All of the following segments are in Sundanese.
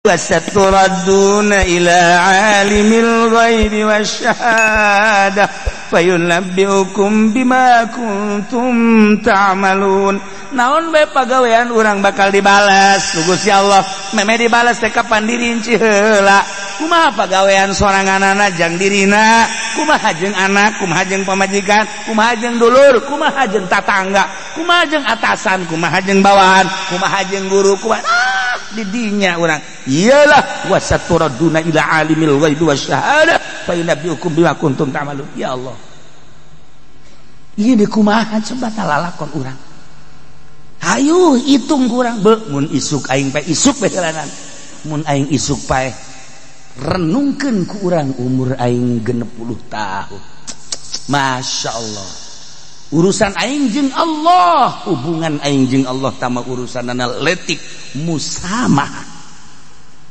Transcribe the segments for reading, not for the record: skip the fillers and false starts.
Wasaturadduna ila alimil ghaibi wasyahadah fayunabbiukum bima kuntum ta'malun. Naon bae pagawean urang bakal dibalas ku Gusti Allah. Meme dibalas teh kapan dirinci heula. Kumaha pagawean soranganana jang dirina, kumaha jeung anak, kumaha jeung pamajikan, kumaha jeung dulur, kumaha jeung tatangga, kumaha jeung atasan, kumaha jeung bawahan, kumaha jeung guru, kumaha didinya urang. Iyalah wasaturaduna ila alimil ghaibi wasyahadah fayunabbiukum bima kuntum ta'malun. Ya Allah, ieu di kumaha coba talalakon urang. Hayu hitung kurang be mun isuk aing pae isuk bae jalanan. Mun aing isuk pae renungkeun ku urang umur aing 60 tahun. Masya Allah. Urusan aing jeung Allah, hubungan aing jeung Allah tama urusanana letik musamah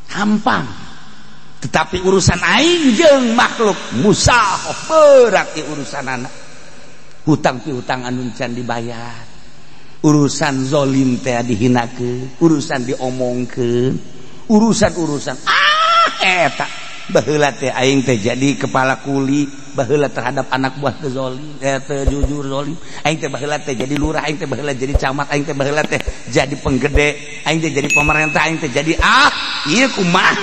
hampang. Tetapi urusan aing jeung makhluk musah berat urusanana. Hutang piutang anu can dibayar. Urusan zolim teh dihinakeun, urusan diomongkeun, urusan-urusan eta baheula teh aing teh jadi kepala kuli, baheula terhadap anak buah teh zolim, teh jujur zolim. Aing teh baheula teh jadi lurah, aing teh baheula jadi camat, aing teh baheula teh jadi penggede, aing teh jadi pemerintah, aing teh jadi ieu kumaha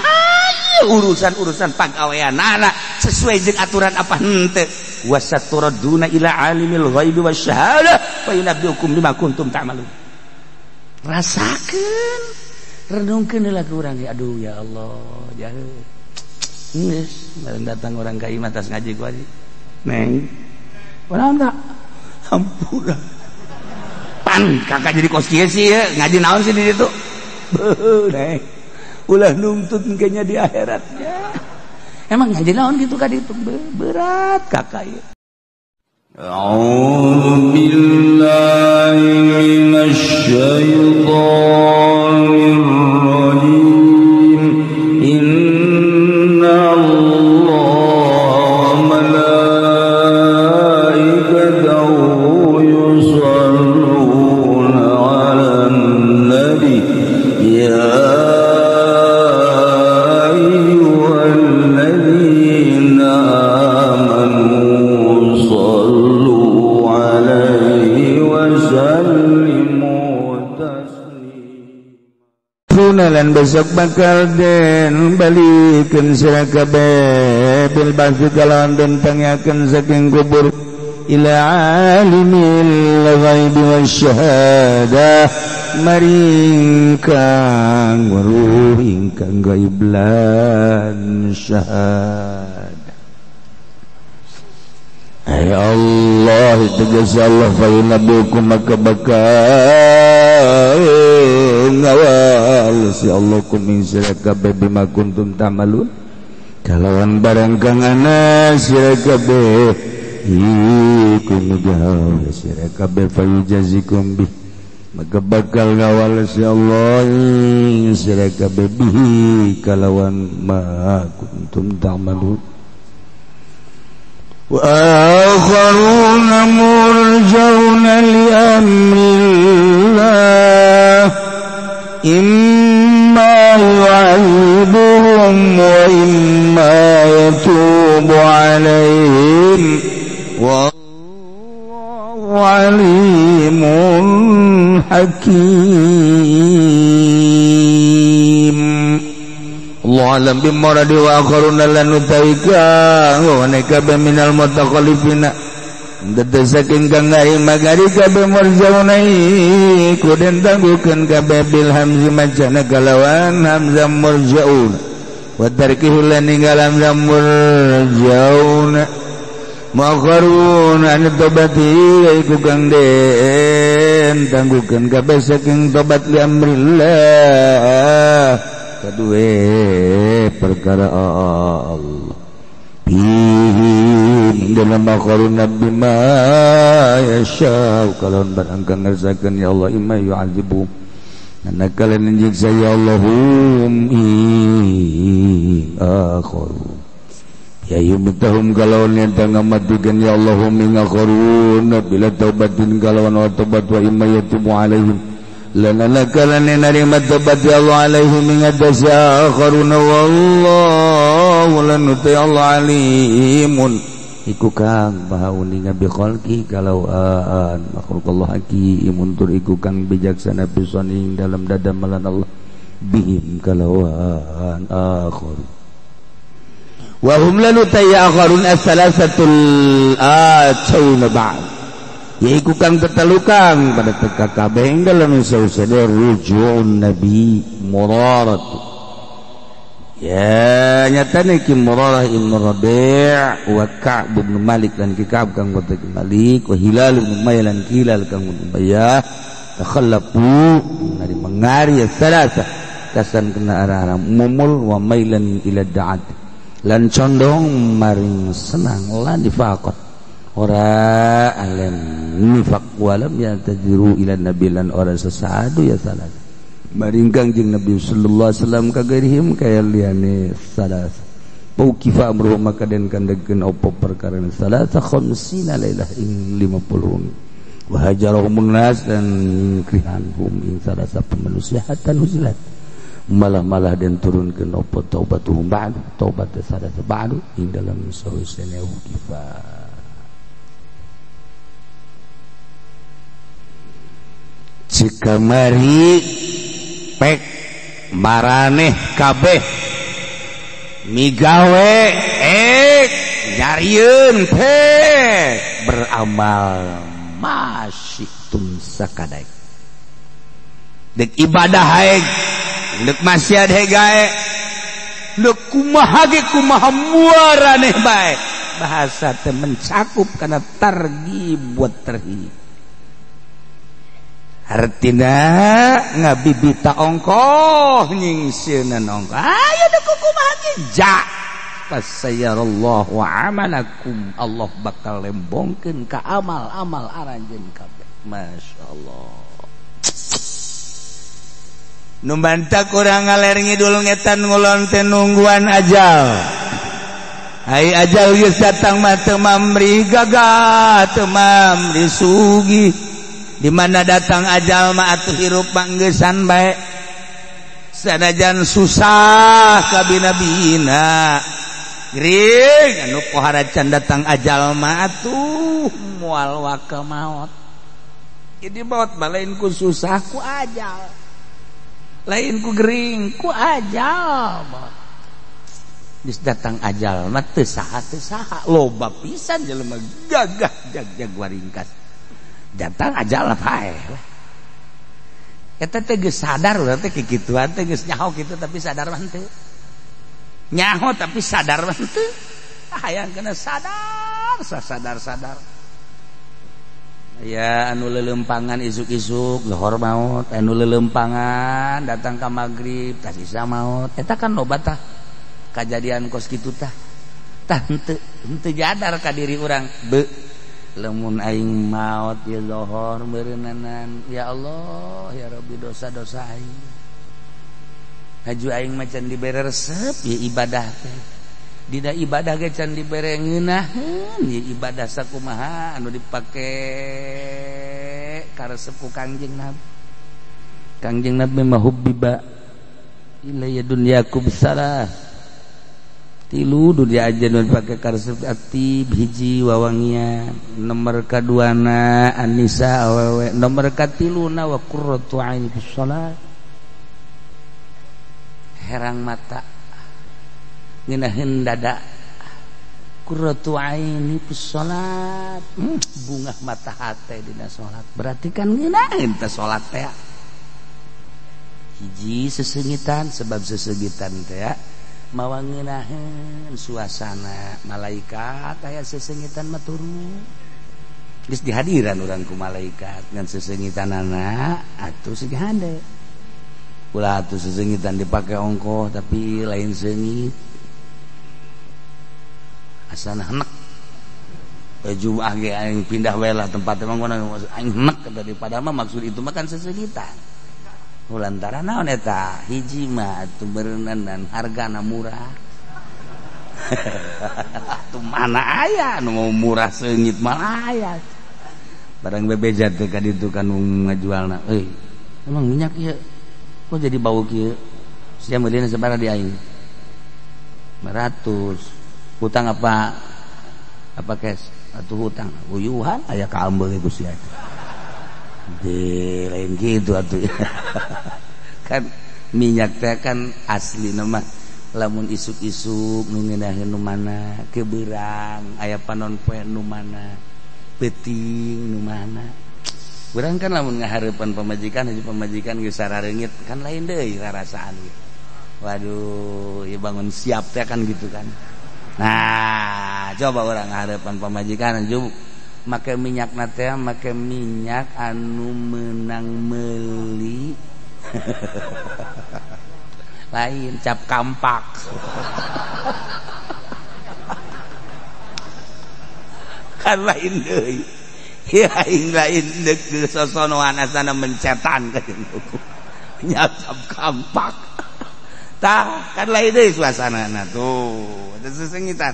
urusan-urusan pagaweanana sesuai jeung aturan apa henteu. Wasaturadduna ila alimil ghaibi wasyahadah fayunabbiukum bima kuntum ta'malun. Rasakeun, renungkeun heula ku urang, aduh ya Allah, jahe. Geus, bareng datang orang ka imah tas ngaji ku aja. Neng. Urang tak hampura. Pan kakak jadi kos kieu sih ya, ngaji naon sih di ditu? Beuh, neng. Ulah nuntut kayaknya di akhiratnya. Emang ngaji naon gitu ka ditu berat kakak ya. A'udzu billahi minasy syaithanir rajim. Inna Allaha wa malaikatahu yusholluna 'alan nabi ya lan besok bakal den balikeun sira kabeh bil ba'tsi kalawan den tangiakeun saking kubur ila alimil ghaibi wasyahadah maring kang weruh ingkang gaib lan syahadah. Ya Allah tegas Allah fa yunabbiukum maka bakal ngawal si Allah kum sira kabeh bima kuntum ta'malun kalawan barang kang ana sira kabeh iku gawe sira kabeh fa yujazikum bi maka bakal ngawal si Allah sira kabeh bihi kalawan ma kuntum ta'malun. Wa akharuna murjauna li amrillah imma yu'adzibuhum wa imma yatubu 'alaihim wallahu 'alimun hakim. Allah alam bimuradi wa akharuna lan utaika wa naka minal mutakhallifina dedesaking kang ngari magari kabeh murjauna iku den tangguhkeun kabeh bil hamzi majana kalawan hamzah murjaun wa tarkihi lan ninggal hamzah murjauna muakharuna an tobati iku kang den tangguhkeun kabeh saking tobat li amrillah kedua perkara Allah bihi dalam akharuna bima yasha kalau barang kang ngersakeun ya Allah imma yu'adzibu ana kalian nyiksa ya Allahum akharu ya yubtahum kalau nyata ngamatikan ya Allahum ing akharuna bila taubatin kalawan wa taubat wa imma yatubu alaihim Lanana kalane narima tobat ya Allah alaihim ingatasi akharuna wallahu lan Allah alimun iku kang maha uninga bi khalqi kalau an makhluk Allah hakimun tur iku kang bijaksana pisan ing dalam dadamalan Allah bihim kalawan akhar wa hum lan akharun as-salasatul atuna ba'd yaiku kang tetelukang pada teka kabeh ing dalam sausade rujuun nabi Murarah ya nyatane ki Murarah ibn Rabi' wa Ka'b bin Malik lan ki Ka'b kang botek Malik wa Hilal bin Umayyah lan Hilal kang Umayyah takhallafu ngari mengari salasa kasan kena arah-arah mumul wa mailan ila da'at lan condong maring senang lan nifaqat ora alam nifaq walam yatajiru ila nabi lan ora sesadu ya salah maring Kangjeng Nabi sallallahu alaihi wasallam kagairihim kaya liyane salas paukifa amruhu maka den kandegkeun opo perkara salasa khamsina lailah ing 50 wa hajarahum nas dan krihan hum ing salasa pemanusia hatta nuzilat malah-malah den turunkeun opo taubatuhum ba'du taubat salasa ba'du ing dalam sausene ukifa cikamari pek maraneh kabeh migawe ek nyarieun pek beramal masih tum sakadaek dek ibadah haek dek maksiat hegae dek kumaha ge kumaha muaraneh bae bahasa teh mencakup kana targhib wa tarhib artina ngabibita ongkoh nyingsieunan ongkoh ayo dek kumaha ge ja fasayarallahu amalakum Allah bakal lembongkeun ka amal-amal aranjeun kabeh masyaallah nu bantah kurang ngaler ngidul ngetan ngulon teh nungguan ajal ai ajal geus datang mah teu mamri gagah teu mamri sugih di mana datang ajal mah atuh hirup manggesan bae sanajan susah kabina-bina gering anu pohara can datang ajal mah atuh moal waka maot jadi maot mah lain ku susah ku ajal lain ku gering ku ajal maot geus datang ajal mah teu saha loba pisan jelema gagah jag-jag waringkas datang ajal pae eta teh geus sadar urang teh kikituan teh geus nyaho kitu tapi sadar mah henteu nyaho tapi sadar mah henteu hayang kena sadar sadar-sadar ya anu leuleumpangan isuk-isuk lohor maot anu leuleumpangan datang ka magrib tah sisa maot eta kan loba tah kajadian kos kitu tah tah henteu henteu jadar ka diri urang be lemun aing maot ya lohor meureunnanan ya Allah ya Rabbi dosa-dosa aing haju aing mah can dibere resep ya ibadah teh dina ibadah ge can dibere ngeunaheun ya ibadah sakumaha anu dipake karesep ku Kangjeng Nabi Kangjeng Nabi mah hubbiba ilayya dunyaku bisalah tilu dunia aja nu dipake karesep atib hiji wawangian nomor kaduana Anisa awewe nomor katiluna wa qurratu aini fis shalah herang mata ngeunaheun dada qurratu aini fis shalat bungah mata hate dina salat berarti kan ngeunaheun teh salat teh hiji sesengitan sebab sesengitan teh mawa ngeunaheun suasana malaikat aya sesengitan mah turun geus dihadiran urang ku malaikat ngan sesengitanana atuh sing hade ulah atuh sesengitan dipake ongkoh tapi lain seungit asana henek Jumat ge aing pindah we lah tempat emang aing henek daripada mah maksud itu mah kan sesengitan lantaran naon eta hiji mah atuh beureunan dan hargana murah atuh mana aya nu mau murah seungit mah aya barang bebeja teh ka ditu kan ngajualna euy Emang minyak ieu kok jadi bau kieu? Sia meulina sabaraha di aing? 500. Hutang apa? Apa cash? Atuh hutang. Uyuhan aya kaambeul ku sia. De lain gitu atuh. Kan minyak teh kan asli mah lamun isuk-isuk nu ngeunaheun nu mana, kebeurang aya panon poe nu mana, peuting nu mana. Urang kan lamun ngahareupan pamajikan hiji pamajikan geus sarareungit kan lain deui rarasaan gitu. Waduh, ieu bangun siap teh kan gitu kan. Nah, coba urang ngahareupan pamajikan juk make minyak na teh make minyak anu meunang meuli. Lain cap kampak. Kan lain deui. Ya aing lain deuk sosonoan asana mencetan ka minyak cap kampak. Tah kan lain deui suasanana tuh. Ada sesengitan.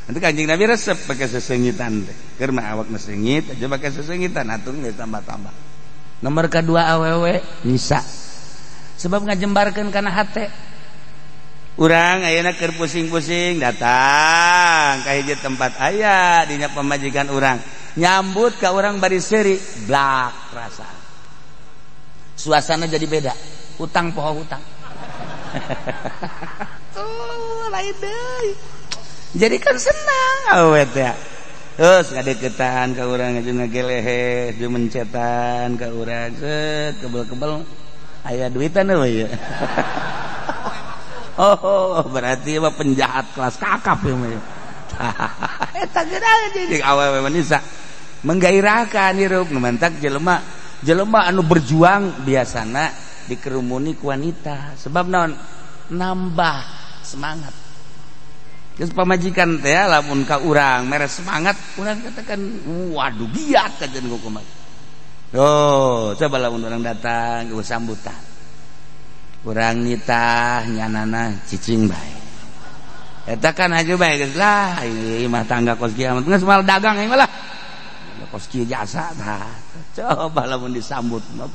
Nanti Kanjeng Nabi resep pakai sesengitan teh. Keur mah awakna sengit aja pakai sesengitan atuh geus tambah-tambah. Nomor kedua awewe nisa. Sebab ngajembarkeun kana hate. Urang ayeuna keur pusing-pusing datang ka hiji tempat aya dinya pamajikan urang. Nyambut ka urang bari seuri, blak rasa. Suasana jadi beda. Utang poho hutang. Tuh lain deui. Jadi kan senang awet ya. Terus ngadeukeutan ka urang jeung ngagelehe, jeung mencetan ka urang, set kebel-kebel aya duitan euy ya. Oh, berarti mah penjahat kelas kakap ieu mah. Eta geura jeung awewe manisa menggairahkan hirup nu mantak jelema jelema anu berjuang biasana dikerumuni ku wanita sebab naon nambah semangat. Geus pamajikan teh lamun ka urang mere semangat urang katakan waduh giat kajen kumaha. Oh, coba lamun urang datang ke sambutan. Urang nitah nyanana cicing bae. Eta kan aja bae geus lah ieu imah tangga kos kiamat geus mal dagang ieu mah lah. Kos kieu jasa tah. Coba lamun disambut mah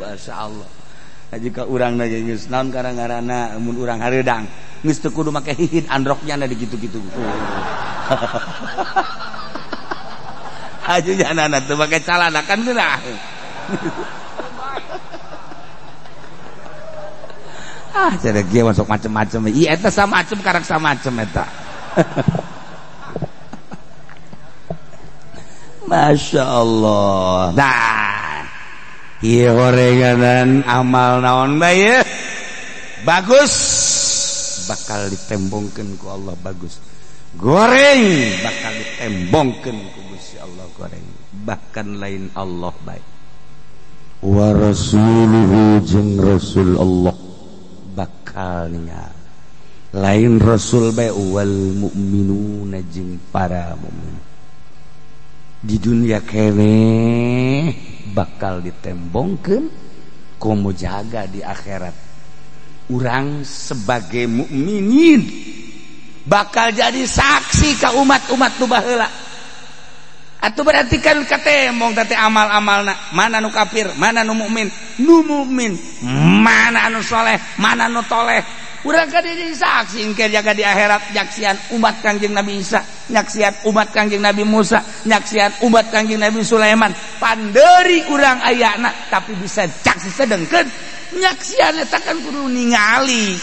masyaallah. Jika urang na geus naon karang-karana mun urang hareudang geus teu kudu make hihid androknya na digitu-gitu. Aju nyanana teu make calana kan geunah. Ah cara kieu masuk macem-macem. Ieu eta samacem karak samacem eta. Masya Allah. Nah, ieu horenganan amal naon bae bagus bakal ditembongkeun ku Allah bagus. Goreng bakal ditembongkeun ku Gusti Allah goreng. Bahkan lain Allah bae. Wa rasuluhu jeung rasul Allah bakal ningal. Lain rasul bae wal mukminuna jeung para mukmin. Di dunia keneh bakal ditembongkeun komo jaga di akhirat. Urang sebagai mukminin bakal jadi saksi ka umat-umat nu baheula. Atuh berarti kan katembong teh amal-amalna, mana nu kafir, mana nu mukmin, nu mukmin, mana anu soleh, mana nu toleh. Urang kan jadi saksi engke jaga di akhirat nyaksian umat Kangjeng Nabi Isa, nyaksian umat Kangjeng Nabi Musa, nyaksian umat Kangjeng Nabi Sulaiman. Panderi urang ayana tapi bisa saksi sedengkeun nyaksian eta kan kudu ningali.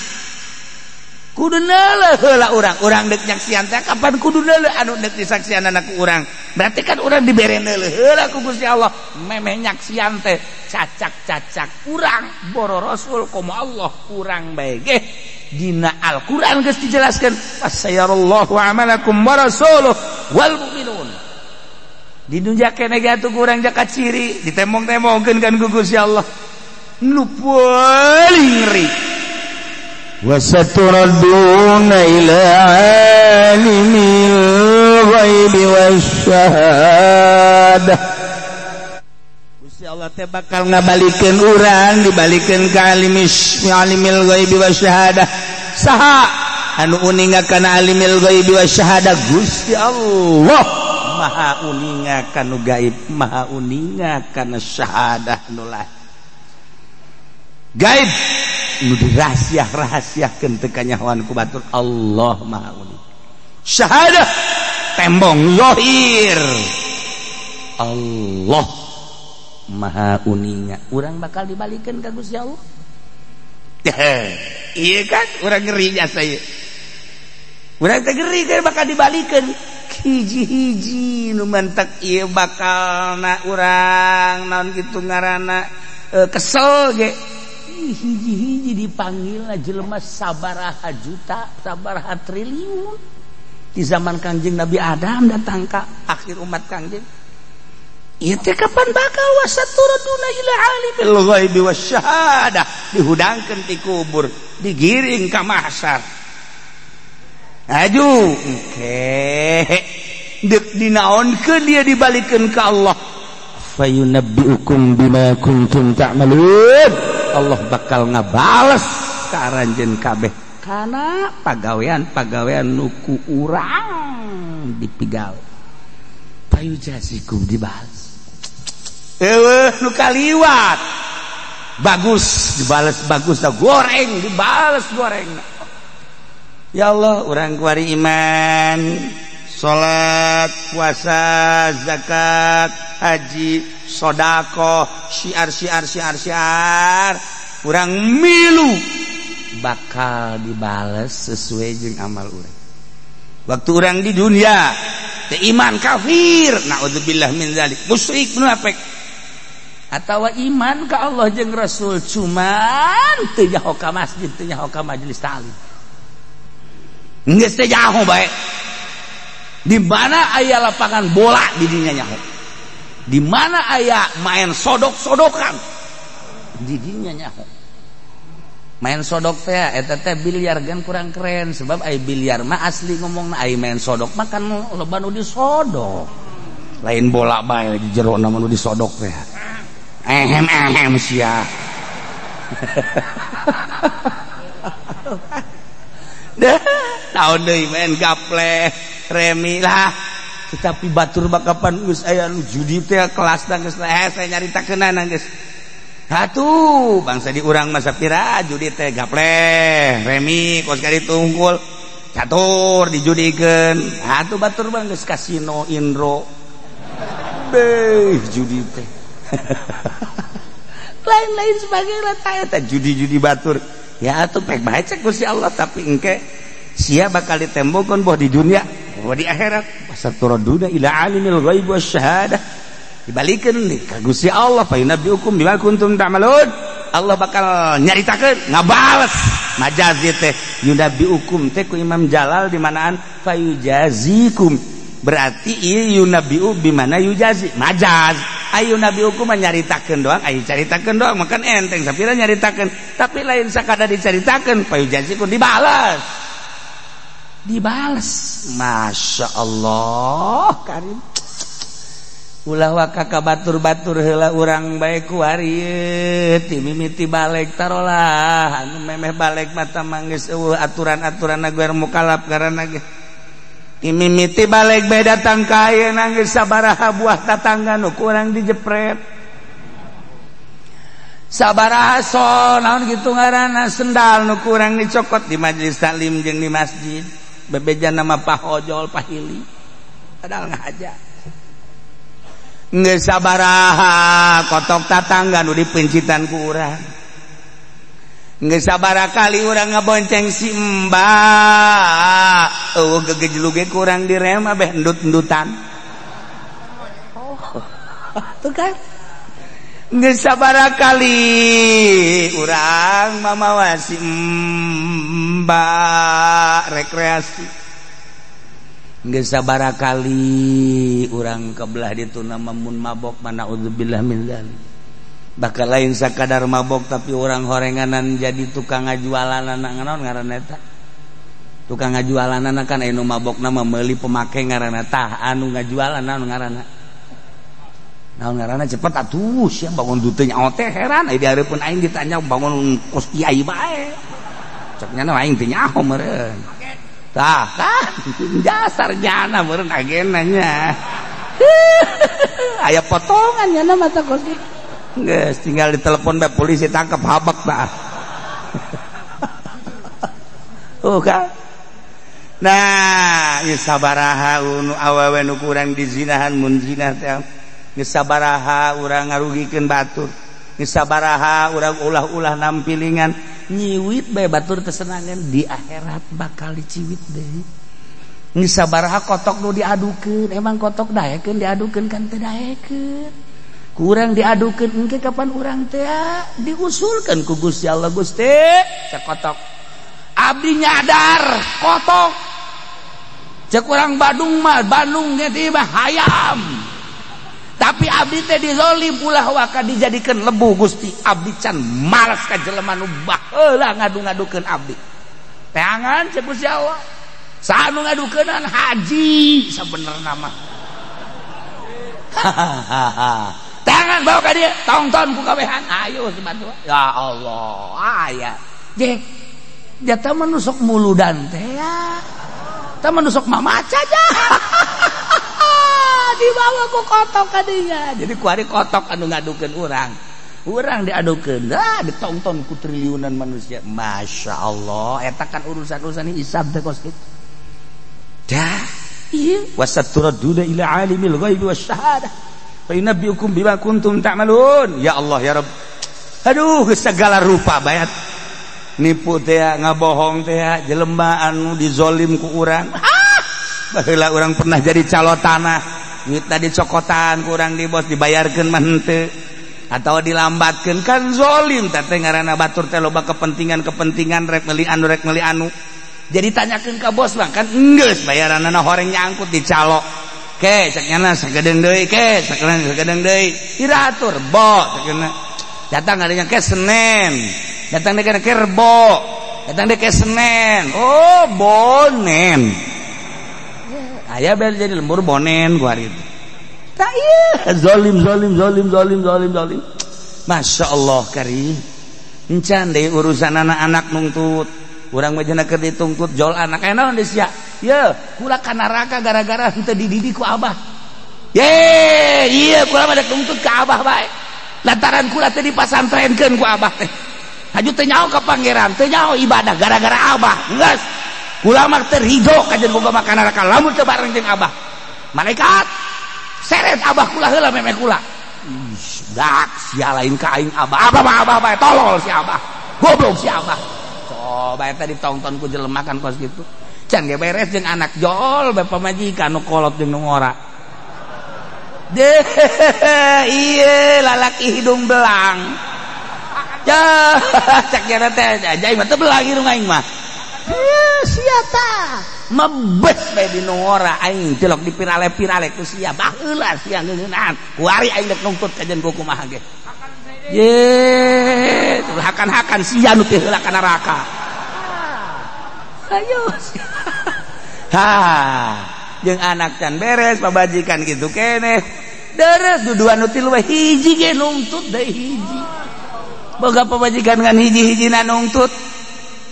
Kudu neuleuh heula urang, urang deuk nyaksian teh kapan kudu neuleuh anu deuk disaksianana ku urang. Berarti kan urang dibere neuleuh heula ku Gusti Allah. Memeh nyaksian teh cacak-cacak urang boro rasul komo Allah urang bae ge. Dina Al-Qur'an geus dijelaskeun fasayarallahu amalakum wa rasuluh wal mu'minun. Di dunya keneh ge atuh urang jaka ciri ditembong-tembongkeun kan ku Gusti Allah. Nu paling ngeri. وستردون إلى عالم الغيب والشهادة. Gusti Allah teh bakal ngabalikeun urang dibalikeun ka alimil ghaibi wasyahadah. Saha anu uninga kana alimil ghaibi wasyahadah? Gusti Allah maha uninga kana gaib, maha uninga kana syahadah nu lahir. Gaib nu dirahasiah-rahasiahkeun teu kanyahoan ku batur Allah Maha Uning. Syahadah tembong zahir Allah Maha Uninga. Urang bakal dibalikeun ka Gusti Allah. Iya kan urang ngeri jasa ieu. Urang teh ngeri kan bakal dibalikeun. Hiji-hiji nu mantak ieu bakalna urang naon kitu ngaranna kesel ge. Hiji-hiji dipanggil jelema sabaraha juta, sabaraha triliun. Di zaman Kangjeng Nabi Adam datang ka akhir umat Kangjeng. Ieu teh kapan bakal wasaturaduna ila alimil ghaibi wasyahadah, dihudangkeun ti kubur, digiring ka mahsyar. Aju engke deuk dinaonkeun dia dibalikeun ka Allah. Fayunabbiukum bima kuntum ta'malun. Allah bakal ngabales ka aranjeun kabeh kana pagawean-pagawean nu ku urang dipigawe. Payujasikum dibales. Eueuh nu kaliwat. Bagus dibales bagus, da goreng dibales goreng. Ya Allah, urang kuari iman, salat, puasa, zakat, haji, sodakoh, syiar syiar syiar syiar, urang milu bakal dibales sesuai jeung amal urang. Waktu urang di dunia teu iman kafir, naudzubillah min zalik, musyrik munafik, atawa iman ka Allah jeung Rasul cuman teu nyaho ka masjid, teu nyaho ka majelis ta'lim. Geus teu nyaho bae. Di mana aya lapangan bola di dinya nyaho. Di mana aya main sodok-sodokan di dinya nyaho. Main sodok teh eta teh biliar gan kurang keren sebab ai biliar mah asli ngomongna, ai main sodok mah kan loba nu disodok. Lain bola bae di jero na mah nu disodok teh. Ehem ehem sia. Dah naon deui main gaple remi lah. Tetapi batur bakapan geus aya nu judi teh kelasna geus saya nyaritakeunana geus. Hatuh bangsa di urang masa pira judi teh gaple remi kos kali tunggul catur dijudikeun. Hatuh batur bang geus kasino indro beuh judi teh. Lain-lain sebagainya eta judi-judi batur. Ya atuh pek bae cek Gusti Allah, tapi engke sia bakal ditembokeun boh di dunia boh di akhirat. Wasaturaduna ila alimil ghaib wasyahadah, dibalikeun ka Gusti Allah. Fa yunabbiukum bima kuntum ta'malun. Allah bakal nyaritakeun ngabales majazi teh yunabbiukum teh ku Imam Jalal di manaan fayujazikum, berarti ieu yunabbiu bimana yujazi majaz. Ayu nabiukum nyaritakeun doang, ayu caritakeun doang makan enteng sapira nyaritakeun, tapi lain sakada dicaritakeun fayujazikum dibales. Dibales. Masya Allah karim. Ulah waka ka batur-batur heula urang bae kuari ti mimiti balik tarolah anu memeh balik mata manggeus eueuh aturan-aturanna guer mukalaf karana ge. Ti mimiti balik bae datang ka ayeuna geus sabaraha buah tatangga nu kurang dijepret. Sabaraha so naon kitu ngaranna sendal nu kurang dicokot di majelis taklim jeung di masjid. Bebeja nama pahojol pahili. Padahal ngahaja. Geus sabaraha kotok tatangga nu dipencitan ku urang. Geus sabaraha kali urang ngabonceng si mbak, eueuh gegejlug ge kurang direm abeh endut-endutan. Oh, tuh kan. Geus sabaraha kali urang mamawa si mbak rekreasi. Geus sabaraha kali urang kebelah ditu nama mun mabok mana udzubillah min dzalik. Bakal lain sakadar mabok tapi orang horenganan jadi tukang ngajualan naon ngaranna eta. Tukang ngajualanana kan anu mabokna mah meuli pemake ngaranna tah anu ngajualan naon ngaranna. Naon ngaranna cepet atuh sia bangun dute nyaho teh heran ai di hareupeun aing ditanya bangun kos kiai bae. Cek nya aing teh nyaho meureun. Tah kan jasar jana meureun agena nya. Aya potongan nya mata kos kitu. Geus tinggal ditelepon bae polisi tangkap habak tah. Oh kan? Nah, geus sabaraha nu awewe nu kurang dizinahan mun zinah teh. Geus sabaraha urang ngarugikeun batur. Geus sabaraha urang ulah-ulah nampilingan nyiwit bae batur teu senangan di akhirat bakal diciwit deui. Geus sabaraha kotok nu diadukeun, emang kotok daekeun diadukeun kan teu daekeun. Kurang diadukeun engke kapan urang teh diusulkeun ku Gusti Allah Gusti cek kotok. Abdi nyadar kotok. Cek urang Badung mah Bandung ge teh mah hayam. Tapi abdi teh dizolim ulah waka dijadikeun lebu Gusti. Abdi can malas ka jelema nu baheula ngadu-ngadukeun abdi. Teangan cek Gusti Allah. Saha nu ngadukeunan haji sabenerna mah. Hahaha. Tangan bawa ka dieu, tongton ku kabehan. Ayo sebantu. Ya Allah, aya. Jek jata menusuk muludan teh ya. Ta menusuk mamaca aja. Dibawa ku kotok ka dinya. Jadi ku ari kotok anu ngadukeun urang. Urang diadukeun, ah ditonton ku triliunan manusia. Masya Allah, eta kan urusan-urusan hisab teh kos kitu. Dah, ieu wasaturaduna ila alimil ghaibi wasyahadah. Fa yunabbiukum bima kuntum ta'malun. Ya Allah ya Rabb. Aduh, segala rupa bayat. Nipu teh, ngabohong teh, jelema anu dizolim ku urang. Baheula urang pernah jadi calo tanah, duitna dicokotan ku urang di bos dibayarkeun mah henteu atau dilambatkeun kan zolim teh ngaranna batur teh loba kepentingan-kepentingan rek meuli anu rek meuli anu. Jadi tanyakeun ka bos bang kan geus bayaranna horeng nyangkut di calo. Ke cek nyana sagedeung deui ke sagedeung deui. Iratur bo cek datang adanya ke Senin. Datang deui ke Rebo. Datang deui ke Senin. Oh bonen. Aya bel jadi lembur bonen ku hari itu. Tak ieu zalim zalim zalim zalim zalim zalim. Masya Allah karim. Encan deui urusan anak-anak nungtut. Urang mah cenah keur dituntut jol anak aya naon deui sia. Ye, kula ka neraka gara-gara henteu dididik ku abah. Ye, iya kula mah dituntut ka abah bae. Lantaran kula teh dipasantrenkeun ku abah teh. Haju teu nyaho ka pangeran, teu nyaho ibadah gara-gara abah. Geus. Kula mah teu ridho kajen boga mah ka neraka lamun teu bareng jeung abah. Malaikat seret abah kula heula memeh kula. Ih, dak sia lain ka aing abah. Abah mah abah bae tolol si abah. Goblok si abah. Oh, bae tadi ditonton ku jelema kan kos kitu. Can ge beres jeung anak jol bae pamajikan nu kolot jeung nu ngora. Deh, ieu lalaki hidung belang. Ya, cek nya teh aja mah teu belang hidung aing mah. Ieu sia tah. Mebes bae di nu ngora aing tilok dipirale-pirale ku sia. Baheula sia ngeunaan. Kuari aing dek nungtut kajen ku kumaha ge. Ye, hakan-hakan sia nu teh heula ka neraka. Ayo. Ha, jeung anak can beres pabajikan kitu keneh. Deres duduan nu tilu we hiji ge nungtut deui hiji. Boga pabajikan ngan hiji-hijina nungtut.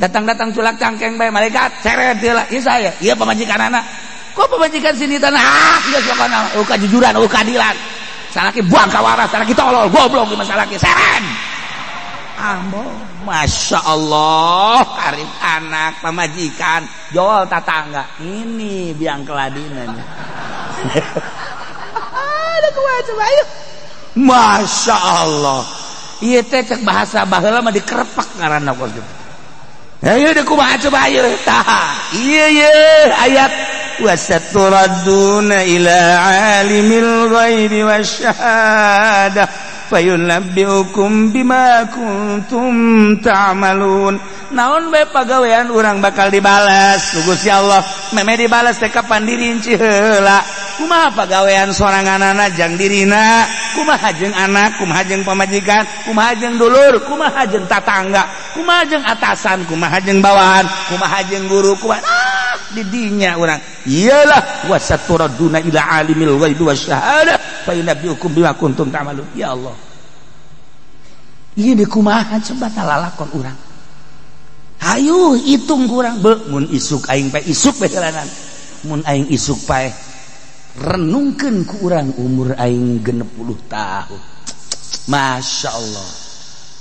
Datang-datang culak cangkeng bae malaikat seret heula. Ieu saya, ieu pamajikanana. Kok pamajikan sini tanah? Ah, geus pokona eueuh kajujuran, eueuh keadilan. Salaki buang ka waras, salaki tolol, goblok ieu salaki seret. Ambo, Masya Allah, karib anak, pamajikan, jual tatangga. Ini biang keladinan. Ada kuat coba ayo. Masya Allah. Ieu teh cek bahasa baheula mah dikerepak ngaranna kos kitu. Ayo deuk kumaha coba ayo. Tah, ieu ye ayat wasaturadduna ila alimil ghaibi wasyahadah fayunabbiukum bima kuntum ta'malun. Naon bae pagawean urang bakal dibalas ku Gusti Allah. Meme dibalas teh kapan dirinci heula. Kumaha pagawean soranganana jang dirina, kumaha jeung anak, kumaha jeung pamajikan, kumaha jeung dulur, kumaha jeung tatangga, kumaha jeung atasan, kumaha jeung bawahan, kumaha jeung guru, kumaha di dinya urang. Iyalah wasaturaduna ila alimil ghaibi wasyahadah fayunabbiukum bima kuntum ta'malun. Ya Allah. Ieu di kumaha coba lalakon urang. Hayu hitung kurang be mun isuk aing pae isuk bae jalanan. Mun aing isuk pae renungkeun ku urang umur aing 60 tahun. Masya Allah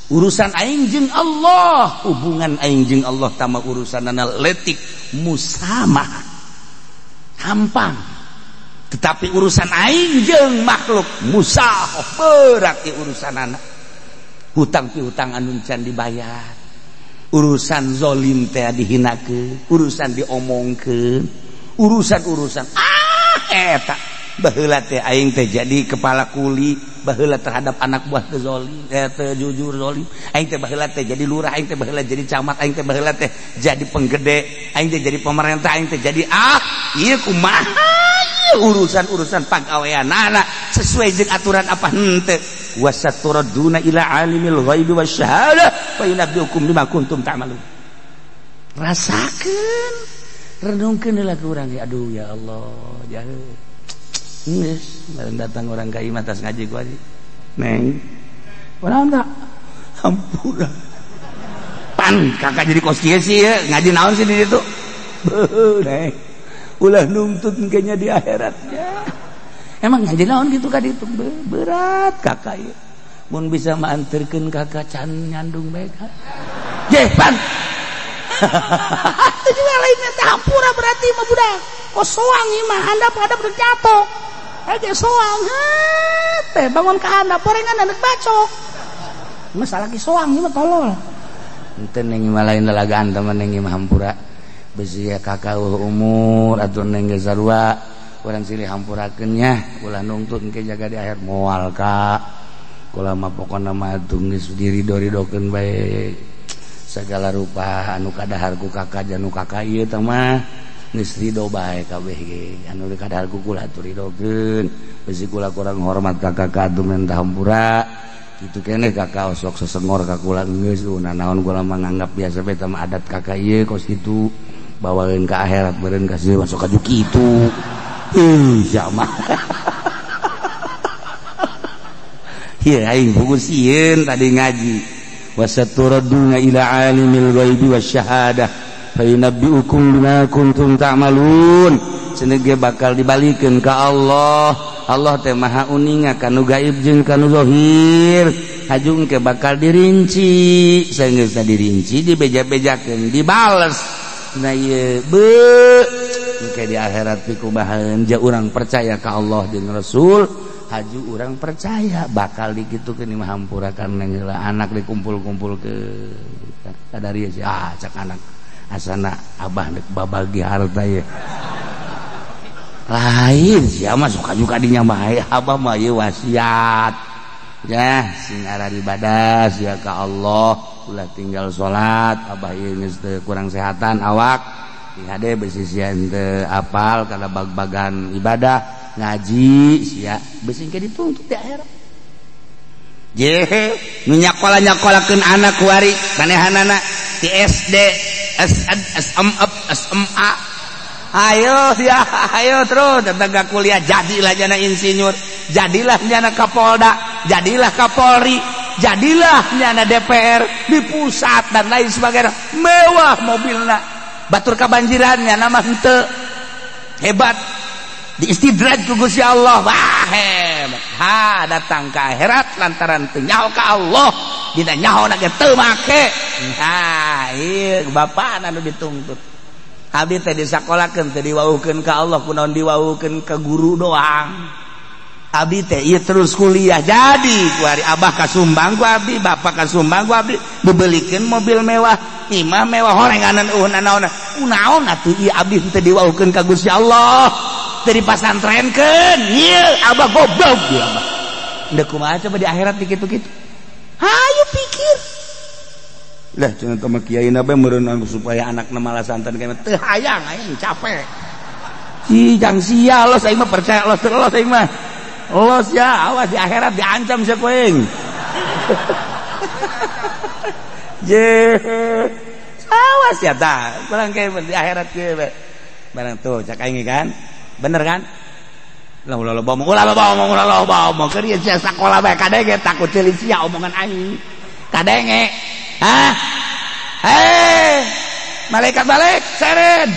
urusan aing jeung Allah, hubungan aing jeung Allah tama urusanana letik musamah hampang. Tetapi urusan aing jeung makhluk musah berat urusanana. Hutang piutang anu can dibayar, urusan zolim teh dihinakeun, urusan diomongkeun, urusan-urusan eta baheula teh aing teh jadi kepala kuli, baheula terhadap anak buah teh zolim, teh jujur zolim, aing teh baheula teh jadi lurah, aing teh baheula jadi camat, aing teh baheula teh jadi penggede, aing teh jadi pemerintah, aing teh jadi ieu kumaha urusan-urusan pagaweanana sesuai jeung aturan apa henteu. Wasaturaduna ila alimil ghaibi wasyahadah fa yunabbiukum bima kuntum ta'malun. Rasakeun, renungkeun heula ku urang, aduh ya Allah, jahe. Geus, bareng datang orang ka imah tas ngaji ku aji. Neng. Kunaon tak? Hampura. Pan kakak jadi kos kieu sih ya, ngaji naon sih di ditu? Beuh, neng. Ulah nuntut kayaknya di akhiratnya. Emang ngaji naon gitu ka ditu? Berat kakak ieu. Mun bisa mah anterkeun kakak can nyandung bae ka. Jeh, pan. Itu juga lainnya teh hampura berarti mah budak. Kos soang ieu mah handap-handap udah jatuh. Aja soang teh bangun ka handap porengan anak bacok. Masalah ki soang ieu mah tolol. Henteu neng mah lain lalagaan teman neng mah hampura. Besi ya kakak umur atau neng geus sarua urang silih hampurakeun nya ulah nungtut engke jaga di akhir moal ka. Kula mah pokona mah atuh geus dirido-ridokeun bae. Segala rupa anu kadahar ku kakak janu kakak ieu teh mah geus ridho bae kabeh ge anu kadahar ku kula atuh ridokeun besi kula kurang hormat ka kakak atuh minta hampura kitu keneh kakak osok sesengor ka kula geus naon kula mah nganggap biasa bae teh adat kakak ieu kos kitu bawaeun ka akhirat beureun kasih masuk ka kitu ih sia mah ieu aing fokus sieun tadi ngaji wasaturaduna ila alimil ghaibi wasyahadah fayunabbiukum bima kuntum ta'malun. Cenah ge bakal dibalikeun ka Allah. Allah teh maha uninga kanu gaib jeung kanu zahir. Hajung ke bakal dirinci, saenggeusna dirinci dibeja-bejakeun dibales. Nah ieu beuh engke di akhirat pikumahaeun ja urang percaya ka Allah jeung Rasul. Haju urang percaya bakal dikitukeun mah hampura karena heula anak dikumpul-kumpul ke kadari sih cak anak asana abah deuk babagi harta ye lain sia mah suka juga dinya bae abah mah ieu wasiat ya sing arah ibadah sia ka Allah ulah tinggal salat abah ieu geus teu kurang sehatan awak dihade besi sia henteu apal kana bag-bagan ibadah ngaji sia besi engke dituntut di akhirat. Je nu nyakola-nyakolakeun anak kuari manehanana di SD, SN, SMA, SMA. Ayo ya, ayo terus datang ke kuliah jadilah jana insinyur, jadilah jana Kapolda, jadilah Kapolri, jadilah jana DPR di pusat dan lain sebagainya. Mewah mobilna, batur kabanjirannya nama henteu. Hebat. Diistidraj ku Gusti Allah. Wah hebat. Ha datang ke akhirat lantaran teu nyaho ka Allah, dina nyaho na ge teu make. Ha ieu bapana nu dituntut. Abdi teh disakolakeun teh diwauhkeun ka Allah kunaon diwauhkeun ka guru doang. Abdi teh ieu terus kuliah jadi ku ari abah kasumbang ku abdi, bapak kasumbang ku abdi, dibelikeun mobil mewah, imah mewah horenganan eueun naon. Kunaon atuh ieu abdi teh diwauhkeun ka Gusti Allah. Teu dipasantrenkeun, ieu abah goblok ieu abah. Endek kumaha coba di akhirat dikitu-kitu. Hayu pikir. Lah cenah teh mah kiai na bae meureun supaya anakna malah santan kayak teu hayang aing capek. Si jang sia los aing mah percaya los los aing mah. Los ya awas di akhirat diancam sia ku aing. Je. Awas ya tah, barang kae di akhirat kieu bae. Barang tuh cak aing kan. Bener kan? Lah ulah loba omong, ulah loba omong, ulah loba omong. Keur ieu sia sakola bae kadenge takut ceuli sia omongan aing. Kadenge. Hah? Hei, malaikat balik, seren.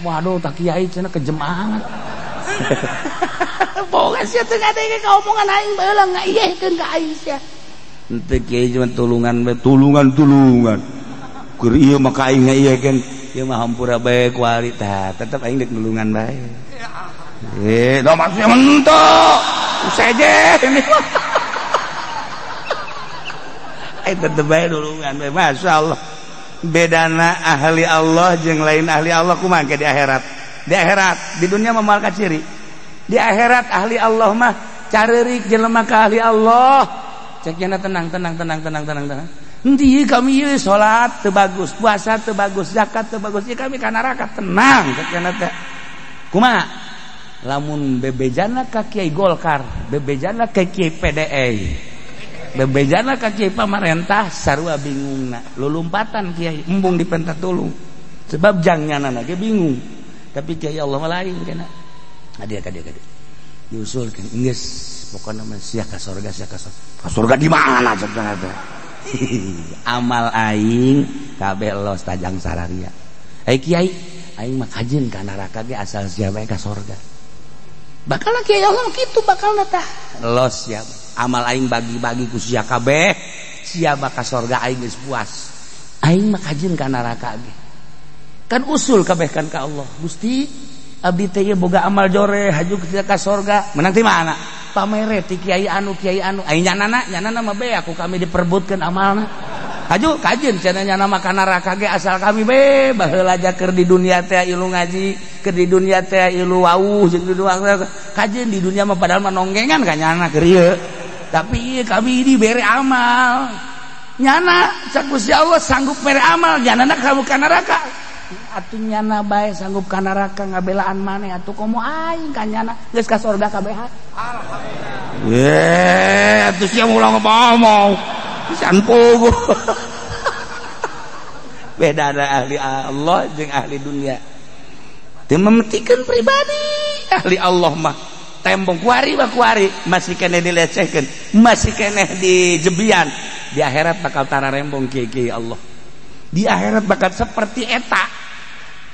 Waduh, tak kiai cenah kejem amat. Boga sia teu ngadenge ka omongan aing baheula ngaiyehkeun ka aing sia. Henteu kiai cuma tulungan bae, tulungan-tulungan. Keur ieu mah ka aing ngaiyehkeun, ieu mah hampura bae kuari tah, tetep aing deuk nulungan bae. Eh, da maksudnya mentok. Seje ini. Aing tetep bae nulungan bae, masyaallah. Bedana ahli Allah jeung lain ahli Allah kumaha ke di akhirat. Di akhirat, di dunia mah moal kaciri. Di akhirat ahli Allah mah careurik jelema ka ahli Allah. Cek nya tenang tenang tenang tenang tenang tenang. Henteu kami ieu salat teu bagus, puasa teu bagus, zakat teu bagus, ieu kami ka neraka tenang cek nya teh. Kumaha? Lamun bebejana ka Kiai Golkar, bebejana ka Kiai PDI, bebejana ka Kiai pamarentah sarua bingungna. Lulumpatan Kiai embung dipenta tulung. Sebab jangnyanana ge bingung. Tapi Kiai Allah mah lain kena. Adia ka dia ka dia. Diusulkeun geus pokona mah sia ka sorga sia ka sorga. Ka sorga di mana cenah teh? Amal aing kabeh los tajang sararia. Ai kiai, aing mah kajeun ka neraka ge asal sia bae ka sorga. Bakal kiai Allah kitu bakalna tah. Los ya. Amal aing bagi-bagi ku sia kabeh, sia bakal sorga aing geus puas. Aing mah kajeun ka neraka ge. Kan usul kabeh kan ka Allah. Gusti, abdi teh boga amal jore haju ka sorga. Menang ti mana? Pamere ti kiai anu aing nyanana nyanana mah be aku kami diperbutkeun amalna. Haju kajeun cenah nyana mah ka neraka ge asal kami be baheula keur di dunia teh ilu ngaji, keur di dunia teh ilu wauh jeung di dunia kajeun di dunia mah padahal mah nonggengan ka nyana keur ieu. Tapi ieu kami dibere amal. Nyana cak Gusti Allah sanggup mere amal, nyanana kamu ka neraka. Atuh nyana bae sanggup ka neraka ngabelaan maneh atuh komo aing ka nyana geus ka sorga kabeh. Alhamdulillah. Ye, atuh sia ulah ngomong. Pisan puguh. Beda ada ahli Allah jeung ahli dunia. Teu mementikeun pribadi. Ahli Allah mah tembong kuari mah kuari masih keneh dilecehkeun, masih keneh dijebian. Di akhirat bakal tararembong kiai-kiai Allah. Di akhirat bakal seperti eta.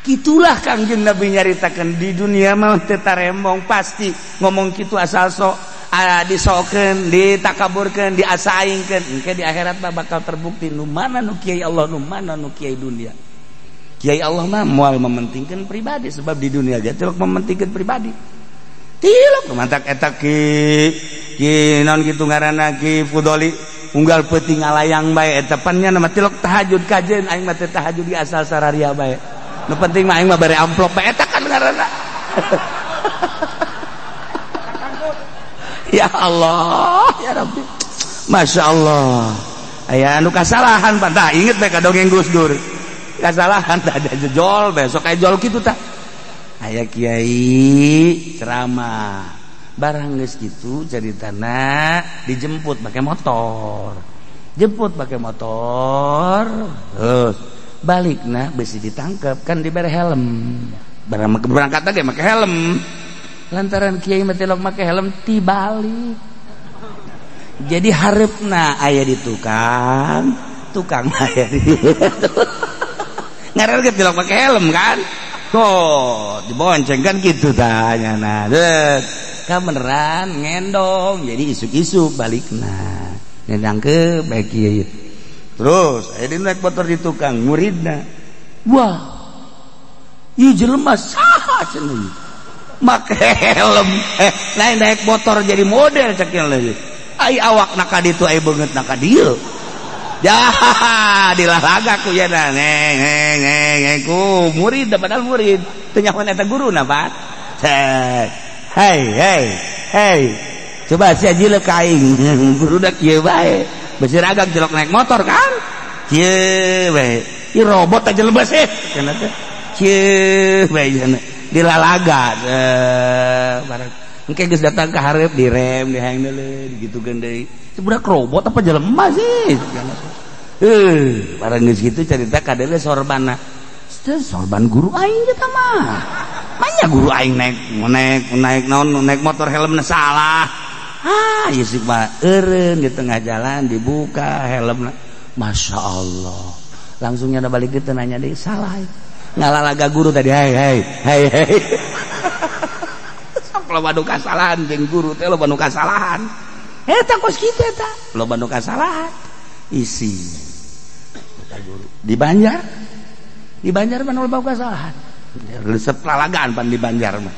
Kitulah Kangjeng Nabi nyaritakeun di dunia mah teu tarembong pasti ngomong kitu asal sok disokeun, ditakaburkeun, diasaingkeun. Engke di akhirat mah bakal terbukti nu mana nu kiai Allah, nu mana nu kiai dunia. Kiai Allah mah moal mementingkeun pribadi sebab di dunia ge tilok mementingkeun pribadi. Tilok mantak eta ki ki naon kitu ngaranna Ki Fudoli unggal peuting ngalayang bae eta pan nya mah tilok tahajud kajeun aing mah teu tahajud di asal sararia bae. Nu penting mah aing mah bare amplop bae eta kan ngaranna. Ya Allah, ya Rabbi. Masya Allah. Aya anu kasalahan pan tah inget bae ka dongeng Gus Dur. Kasalahan tah ada jejol besok aya jol kitu tah. Aya kiai ceramah. Barang geus kitu caritana dijemput pakai motor. Jemput pakai motor. Terus balikna besi ditangkep kan dibere helm. Barang berangkat ge make helm. Lantaran kiai mah tilok make helm tibalik. Jadi hareupna aya di tukang, tukang aya di ngaran ge tilok make helm kan. Tuh, dibonceng kan gitu tanya nah. Ka beneran ngendong jadi isuk-isuk balikna. Ngendang ke bae kiai. Terus aya di naik motor di tukang muridna. Wah. Ieu jelema saha cenah. Make helm lain naik motor jadi model cek lagi. Ai awak na ka ditu ai beungeut na ka dieu. Ya dilalaga ku ya na neng neng neng ku murid padahal murid teu nyahoan eta guruna Pak. Hei hei hei coba sia jileuk ka aing guruna kieu bae. Besi ragag jelok naik motor kan? Kieu bae. Ieu robot aja lebes eh cenah teh. Kieu bae cenah. Dilalaga barang engke geus datang ka hareup direm dihang deuleu digitukeun deui. Budak robot apa jelema sih? Barang geus kitu carita kadeuleu sorbana. Sorban guru aing eta mah. Manya guru aing naik naik naik naon naik motor helmna salah. Ah, ieu sih mah eureun di tengah jalan dibuka helmna. Masya Allah. Langsung nyada balik dieu nanya deui salah. Ngalalaga guru tadi, hai hai hai hai. loba nu kasalahan jeung guru teh loba nu kasalahan. Eta kos kitu eta loba nu kasalahan. Isi guru di Banjar. Di Banjar mah loba kasalahan. Resep lalagaan pan di Banjar mah.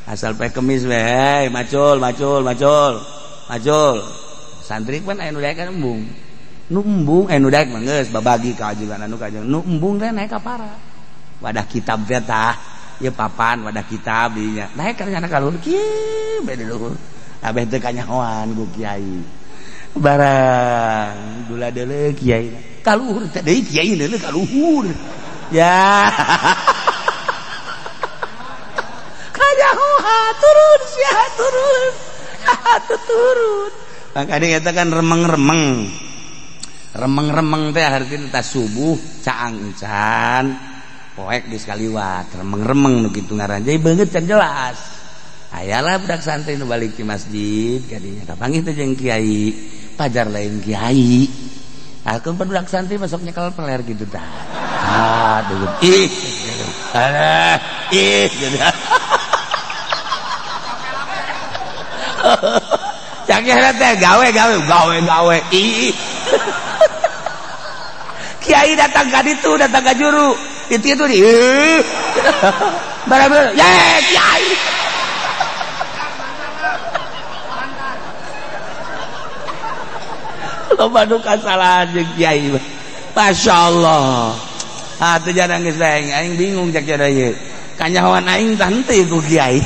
Asal poe Kemis we, hey, macul macul macul. Macul. Santri pan aya nu daek kan embung. Nu embung aya nu daek mah geus babagi ka ajengan anu ka ajengan. Nu embung teh naek ka para. Wadah kitab teh tah. Ieu papan wadah kitab dinya. Naek ka nyana ka luhur kieu bae di luhur. Abeh teu kanyahoan ku kiai. Barang gula deuleu kiai. Ka luhur teh deui kiai deuleu ka luhur. Ya. Kanyahoan turun sia turun. Turun. Makanya eta kan remeng-remeng. Remeng-remeng teh hartina tas subuh caang encan poek geus kaliwat remeng-remeng nu kitu ngaran jadi beungeut can jelas. Ayalah budak santri nu balik di masjid kadinya kapanggih teh jeung kiai, pajar lain kiai. Aku budak santri masuk nyekel peler gitu tah. Aduh ih alah ih gitu. Cakeh teh gawe gawe gawe gawe ih. Kiai datang ka ditu, datang ka juru. Itu di. Barang ye kiai. Loba nu kasalahan jeung kiai. Masya Allah. Ah teu jarang geus aing, aing bingung cak cara ieu. Kanyahoan aing tah henteu ku kiai.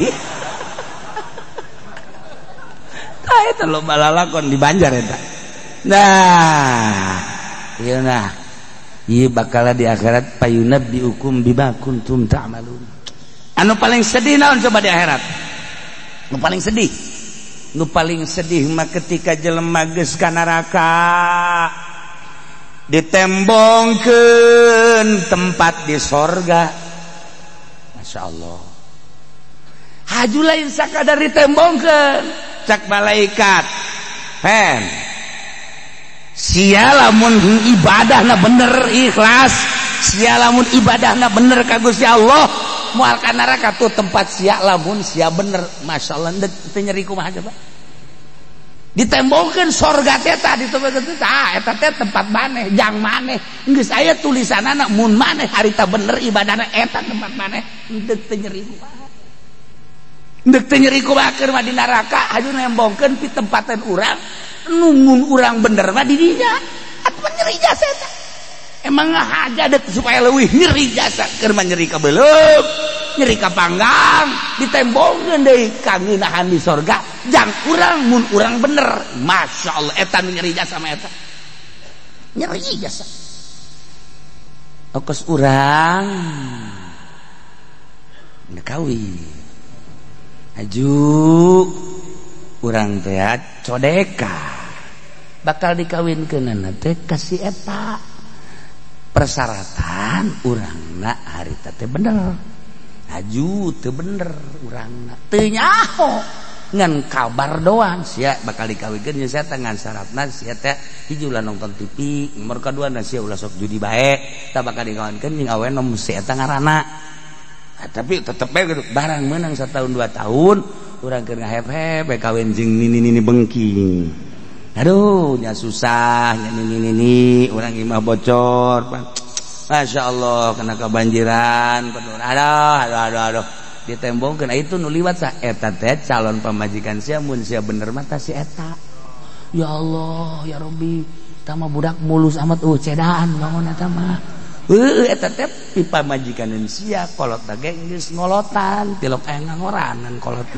Tah eta loba lalakon di Banjar eta. Nah, ieu nah. Ieu bakal di akhirat payunabbiukum bima kuntum ta'malun. Anu paling sedih naon coba di akhirat? Nu paling sedih. Nu paling sedih mah ketika jelema geus ka neraka ditembongkeun tempat di sorga. Masya Allah. Haju lain sakadar ditembongkeun cak malaikat. Hen. Sia lamun ibadahna bener ikhlas, sia lamun ibadahna bener ka Gusti Allah, moal ka neraka tuh tempat sia lamun sia bener. Masya Allah teu nyeri kumaha coba. Ditembongkeun sorga teh tah ditembongkeun tah eta teh tempat maneh, jang maneh. Geus aya tulisanana mun maneh harita bener ibadahna eta tempat maneh. Henteu teu nyeri kumaha. Henteu teu nyeri kumaha keur mah di neraka haju nembongkeun pi tempatan urang. Nungun urang bener mah di dinya atuh nyeri jasa eta. Emang ngahaja dek supaya leuwih nyeri jasa keur mah nyeri ka beuleum, nyeri ka panggang, ditembongkeun deui ka ngeunahan di sorga jang urang mun urang bener. Masya Allah eta nu nyeri jasa mah eta. Nyeri jasa. Okos urang kawin. Aju urang teh codeka bakal dikawinkeunana teh ka si eta. Persyaratan urangna harita teh bener. Aju teu bener urangna teu nyaho ngan kabar doang sia bakal dikawinkeun jeung sia teh ngan syaratna sia teh hiji ulah nonton TV, nomor kadua na sia ulah sok judi bae, tah bakal dikawinkeun jeung awewe nu si eta ngaranna. Nah, tapi tetep bae gitu barang meunang satahun 2 tahun urang keur ngahep-hep bae kawin jeung nini-nini bengking. Aduh, nya susah, nya nini-nini, urang imah bocor. Masya Allah, kena kebanjiran, penuh. Aduh, aduh, aduh, aduh. Ditembongkeun itu nu liwat sah eta teh calon pamajikan sia mun sia bener mah tah si eta. Ya Allah, ya Rabbi, tah mah budak mulus amat cedaan bangun eta mah. Heueuh eta teh pipamajikaneun sia kolot teh ge geus ngolotan, tilok aya ngangoranan kolot.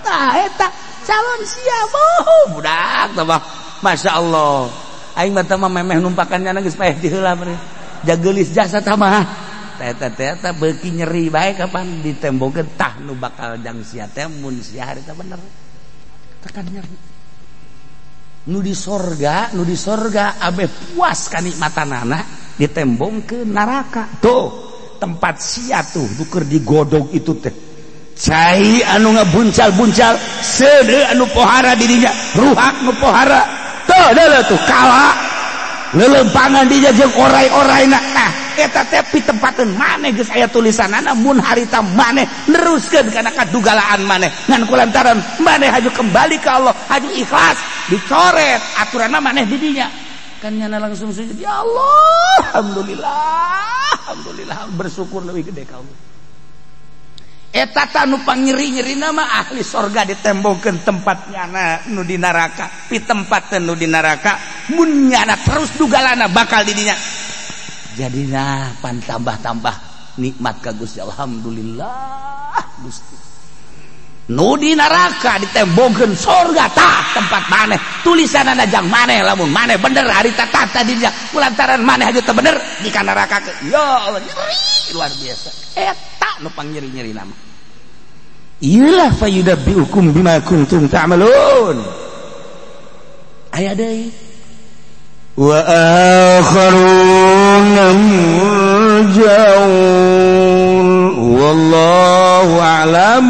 Tah eta calon sia boh budak teh mah. Masya Allah. Aing mah teh mah memeh numpakannya geus paeh ti heula meureun. Jageulis jasa tah mah. Teh teh teh beuki nyeri bae kapan ditembongkeun tah nu bakal jang sia teh mun sia harita bener. Tekan nyeri. Nu di sorga abeh puas kanikmatanana ditembong ke neraka. Tuh tempat sia tuh nu keur digodog itu teh. Cai anu ngabuncal-buncal, seudeuh anu pohara di dinya, ruhak nu pohara. Tuh deuleu tuh kala. Lelempangan di jeung orai-oraina. Nah, eta teh pitempateun maneh geus aya tulisanana mun harita maneh neruskeun kana kadugalaan maneh. Ngan kulantaran maneh haju kembali ka Allah, haju ikhlas, dicoret aturanna maneh di dinya. Kan nyana langsung sujud, ya Allah, alhamdulillah, alhamdulillah, bersyukur leuwih gede ka Allah. Eta tanu pangnyeri-nyerina mah ahli sorga ditembongkeun tempat nyana nu di neraka, pitempateun nu di neraka, mun nyana terus dugalana bakal di dinya. Jadina pan tambah-tambah nikmat ka Gusti, alhamdulillah Gusti. Nu di neraka ditembongkeun sorga tah tempat maneh, tulisanana jang maneh lamun maneh bener harita tata di dinya, kulantaran maneh haju teu bener di ka neraka. Ya Allah, nyeri luar biasa. Eta nu pangnyeri-nyeri nama. Iyalah fayudabbiukum bima kuntum ta'malun. Aya deui wa akharuna murja'un wallahu a'lam.